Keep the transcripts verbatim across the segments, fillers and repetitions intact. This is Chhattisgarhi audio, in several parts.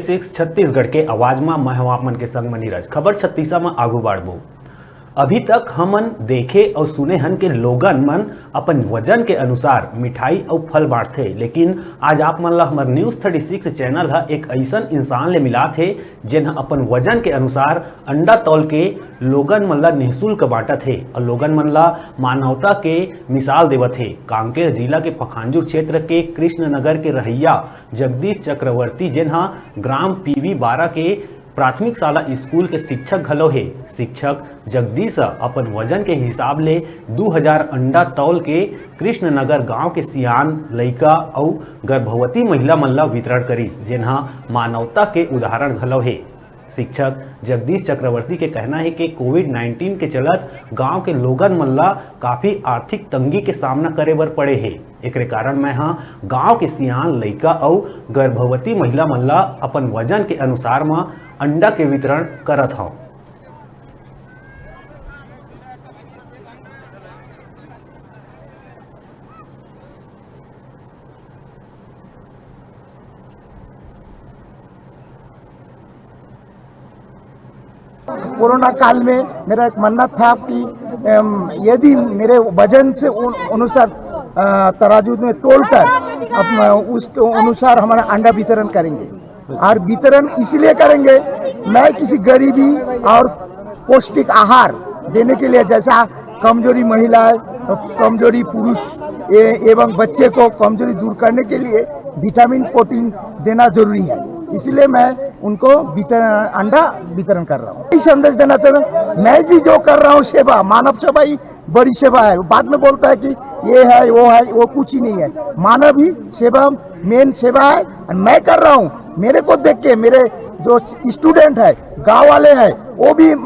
सिक्स छत्तीसगढ़ के आवाज म मैं हवं आप मन के संग म नीरज। खबर छत्तीसा म आगू बाढ़बो। अभी तक हमन देखे अउ सुने हन के लोगन मन अपन वजन के अनुसार मिठाई अउ फल बांटथे, लेकिन आज आप मन ला हमर न्यूज़ थर्टी सिक्स चैनल ह एक अइसन इंसान ले मिलात हे, जेन ह अपन वजन के अनुसार अंडा तौल के लोगन मन ला निःशुल्क बांटत हे अउ लोगन मन ला मानवता के मिसाल देवत हे। कांकेर जिला के पखांजूर क्षेत्र के कृष्ण नगर के रहइया जगदीश चक्रवर्ती, जेन ह ग्राम पीवी बारा के प्राथमिक शाला स्कूल के शिक्षक घलो हे। शिक्षक जगदीश ह अपन वजन के हिसाब ले दू हजार अंडा तौल के कृष्ण नगर गांव के सियान, लइका अउ गर्भवती महिला मन ला वितरण करिस, जेन ह मानवता के उदाहरण घलो हे। शिक्षक जगदीश चक्रवर्ती के कहना हे कि कोविड नाइन्टीन के चलत गांव के लोगन मन ला काफी आर्थिक तंगी के सामना करे बर पड़े हे। एकरे कारण मैं ह गांव के सियान, लइका अउ गर्भवती महिला मन ला अपन वजन के अनुसार म अंडा के वितरण करत हंव। कोरोना काल में मेरा एक मन्नत था कि, अम, यदि मेरे वजन से उन-, अनुसार, अ, तराजू में तोलकर अप-, उस अनुसार हमारा अंडा वितरण करेंगे और वितरण इसलिए करेंगे, मैं किसी गरीबी और पौष्टिक आहार देने के लिए, जैसा कमजोरी महिलाएं, कमजोरी पुरुष ए-, एवं बच्चे को कमजोरी दूर करने के लिए विटामिन प्रोटीन देना जरूरी है, इसलिए मैं उनको वितरण, अंडा वितरण कर रहा हूँ। यही संदेश देना चाह रहा हूँ, मैं भी जो कर रहा हूँ सेवा, मानव सेवा ही बड़ी सेवा है। बाद में बोलता है कि ये है, वो है, वो कुछ ही नहीं है। मानव ही सेवा मेन सेवा है। और मैं कर रहा हूँ, मेरे को देख के मेरे जो स्टूडेंट है, गांव वाले हैं, वो भी, अ,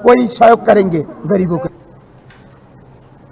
कोई सहयोग करेंगे गरीबों के।